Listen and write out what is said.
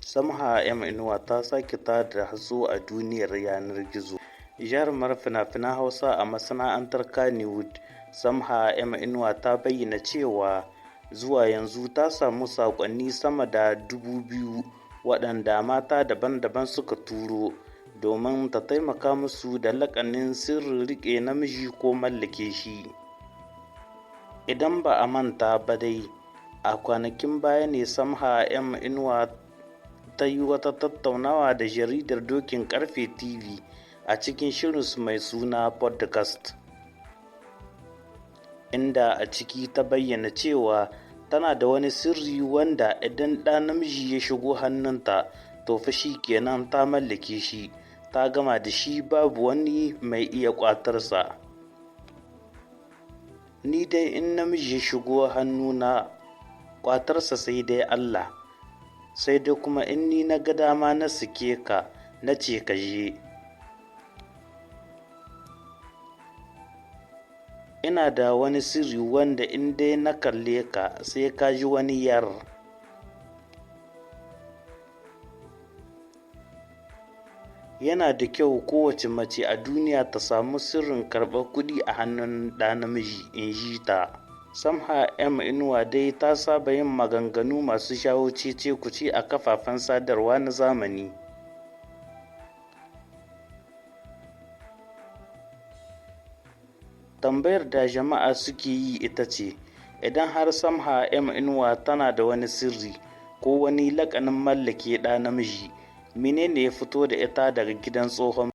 Samha M. Inuwa ta sake tada hazo a duniyar yanar gizo. Jarumar fina-finan Hausa a masana'antar Kannywood, Samha M. Inuwa, ta bayyana cewa zuwa yanzu ta samu saƙonni sama da 2,000 waɗanda mata daban-daban suka turo domin ta taimaka musu da laƙanin sirrin riƙe namiji ko mallake shi. Idan ba a manta ba dai, a kwanakin baya ne Samha M. Inuwa ta yi wata tattaunawa da jaridar Dokin Ƙarfe TV a cikin shirinsu mai suna Podcast, inda a ciki ta bayyana cewa tana da wani sirri wanda idan ɗa namiji ya shigo hannunta, to fa shi kenan ta mallake shi, ta gama da shi, babu wani mai iya ƙwatarsa. "Ni dai in namiji ya shigo hannuna, ƙwatarsa sai dai Allah, sai dai kuma in ni na ga dama na sake ka, na ce ka je. Ina da wani sirri wanda in dai na kalle ka sai ka ji wani yar. Yana da kyau kowace mace a duniya ta samu sirrin karɓar kuɗi a hannun ɗa namiji," in ji ta. Samha M. Inuwa dai ta saba yin maganganu masu jawo cece-kuce a kafafen sadarwa na zamani. Tambayar da jama'a suke yi ita ce, idan har Samha M. Inuwa tana da wani sirri ko wani laƙanin mallake ɗa namiji, menene ya fito da ita daga gidan tsohon